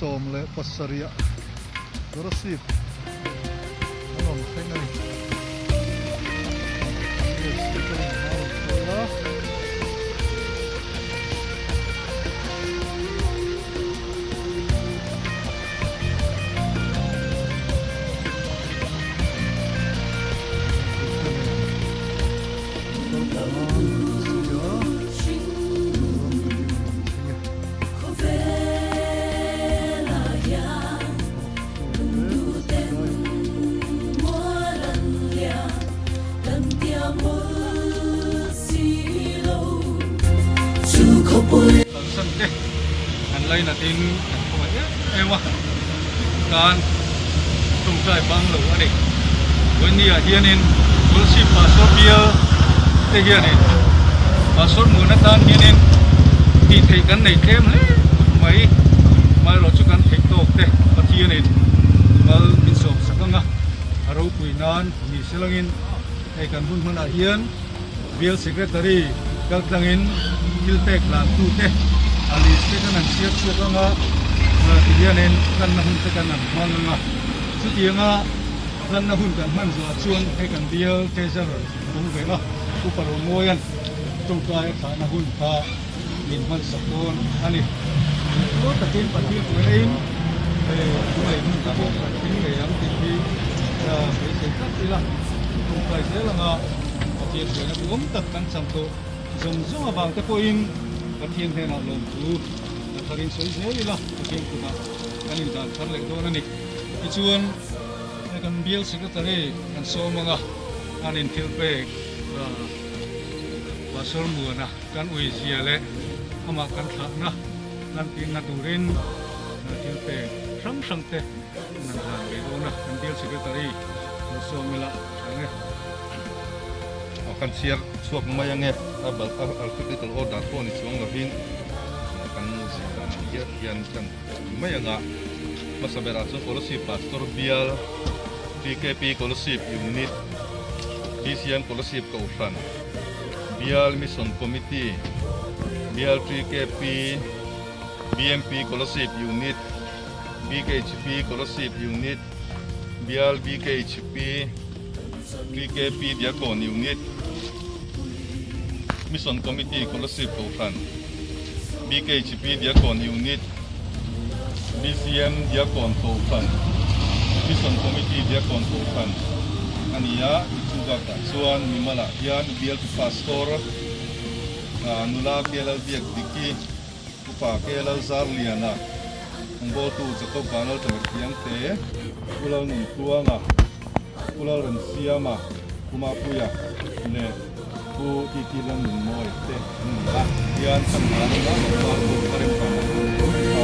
17 ah Kolasib an rawn thleng a ni. Bial Speaker in a rawn hruai a. Kalsan te an lainatin kan khawngaih em em a, tan tawngtai bang lo a ni. Vawinia hianin Tulsi Pastor bial te hianin Pastor Muana tan hianin tih theih kan nei tlem hle mai. Amaherawhchu kan theih tawk te Pathianin mal min sawm sak ang a, a ropui nan ni selangin hei kan hun hmanah hian Bial Secretary kaltlangin thil pek hlan tute a list te kan han chhiar chhuak ang a, tihianin hlanna hun te kan han hmang ang a. Chutianga hlanna hun kan hman zawhah chuan hei kan bial Treasurer awm ve a, Upa Romawia'n tawngtai a thlahna hun kha min hmansak dawn a ni. Chu takin Pathian puiin hei lunglei hmun te pawh kan thleng ngei ang tih hi beisei tlat ila, tawngtai zel anga Pathian puihna duhawm tak kan chang tawh zawng zawng avang te pawhin Pathian hnenah lawmthu a tharin sawi zel ila, Pathian kutah kan indan thar leh dawn a ni. Tichuan hei kan bial Secretary kan sawm anga an inthil pek Pastor Muana kan ui zia leh amah kan thlahna lan tirna turin thil pek hrang hrang te an han hlan ve dawn a, kan bial Secretary lo sawm ila tha nge. Kan chhiar chhuak mai ange, a alphabetical order pawh ni chuang lovin kan zir dan ang hian hian kan ti mai anga, hmasa berah chuan Kolasib Pastor Bial, PKP Kolasib Unit, BCM Kolasib Kohhran, Bial Mission Committee, Bial TKP, BMP Kolasib Unit, BKHP Kolasib Unit, Bial BKHP, TKP Diakon Unit, Mission Committee Kolasib Kohhran, BKHP Diakon Unit, BCM Diakon Kohhran, Mission Committee Diakon Kohhran a ni a, chu bakah chuan mimalah hian Bialtu Pastor nula Kelal Biak Diki, Upa Kelal Zarliana, Rawngbawltu Jacob Vanlal Tamerthiam te, Pu Lalnuntluanga, Pu Lalremsiama, Pu Mapuia leh Pu TT Lalnunmawi te an ni a, hian kan hna anga sorkar pawh a remchang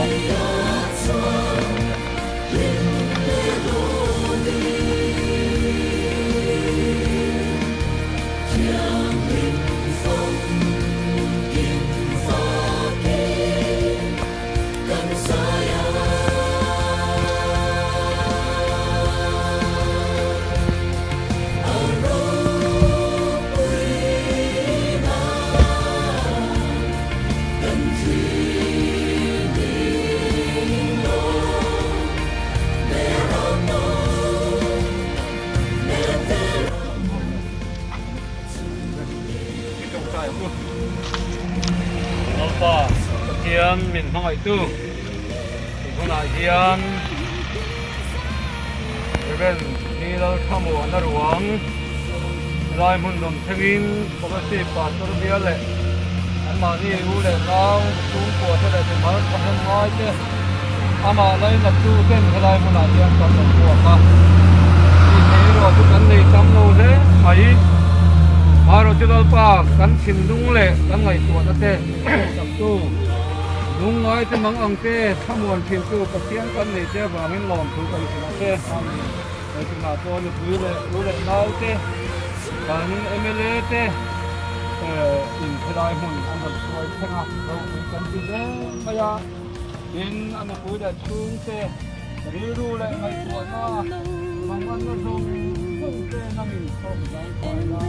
ang kha kan sawi dawn nia. Lalpa Pathian min hmangaihtu tih hunah hian Reverend Ni Lalthamuana ruang helai hmun rawn thlengin Policy Pastor bial leh anmahni u leh nau chhungkua te leh mihmar thahnem ngai te amah lainattu ten helai hmunah hian kan rawn buak a, tih theih erawh chu kan nei tam lo hle mai. Marawhchu Lalpa kan thinlung leh kan ngaihtuahna te saktu, lungngai te mang ang te thlamuan thintu Pathian kan nei che avangin lawmthu kan hrilh a che. He tunah pawh nupui leh u leh nau te, kan mla te in helai hmun an rawn hruai thleng a, ropui kan ti hle mai a. Tin, a nupui leh chhungte rilru leh ngaihtuahna manganna zawng zawng te nangin thawk zang fai la.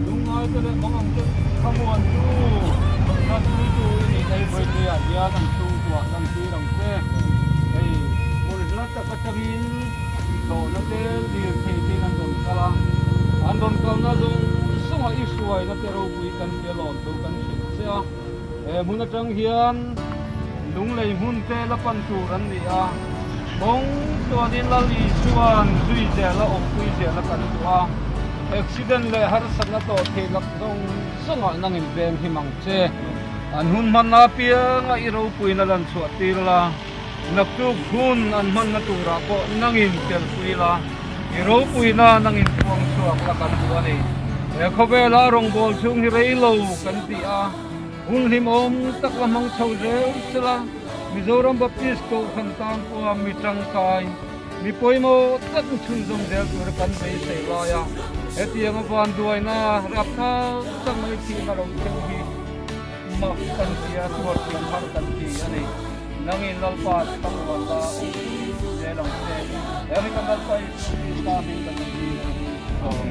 Lungngaite leh mangangte thlamuan chu Hnathpuitu i nih ei vawipuiah hian an chhungkuah lantir ang che. te lirthei tein an rawn kal a, an rawn kalna zawng zawnga i hruaina te ropui kan tia lawm thu kan hrilh che a. He hmun atang hian lunglei hmun te la pan tur an ni a, kawng chuanin Lal Isua'n zui zela awmpui zela kan duh a, accident leh harsatna tawh theih lak zawng zawngah nangin veng him ang che. An hun hmanna apianga i ropuina lan chhuah tir la, naktuk hun an hmanna turah pawh nangin telpui la, i ropuina nangin puang chhuak la kan duh a ni. He khawvela rawngbâwl chhung hi rei lo kan ti a, hun hlimawm tak la hmang chho zel sela, Mizoram Baptist Kohhran tan pawha mi tangkai, mi pawimawh tak chhunzawm zel tura kan beisei lai a, hetiang a vanduaina rapthlak tak mai thihna lo thleng hi mak kan ti a, tuarthiam har kan ti a ni. Nangin Lalpa thlamuan la awm zel ang che. He kan Lalpa Isua Krista hming kan lo dil a ni. Amen.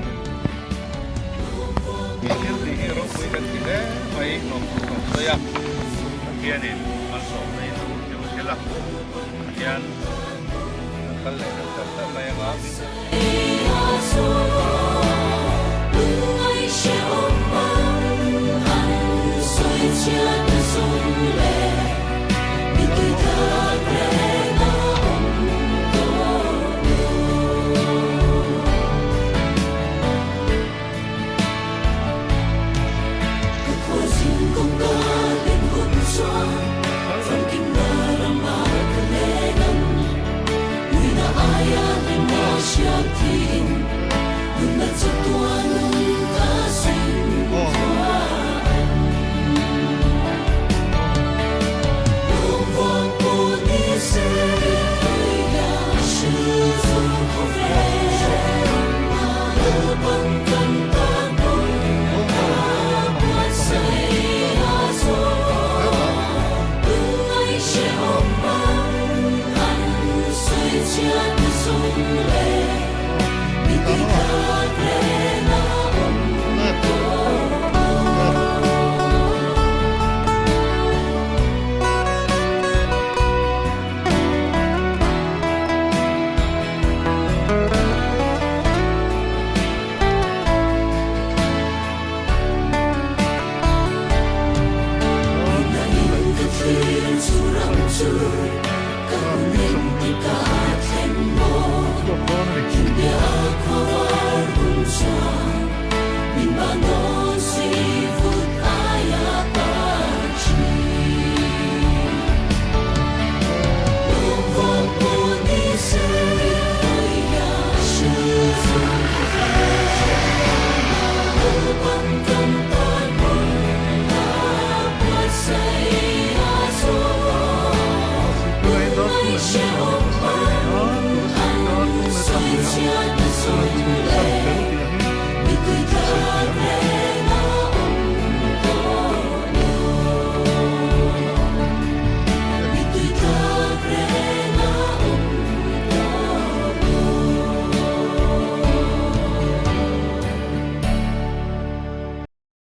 Mi thil tih hi ropui kan ti hle mai lawmtu kan sawi a, Pathianin malsawmna in a hmu cheu thil a, Pathian kan kal leh deuh tak tak mai anga.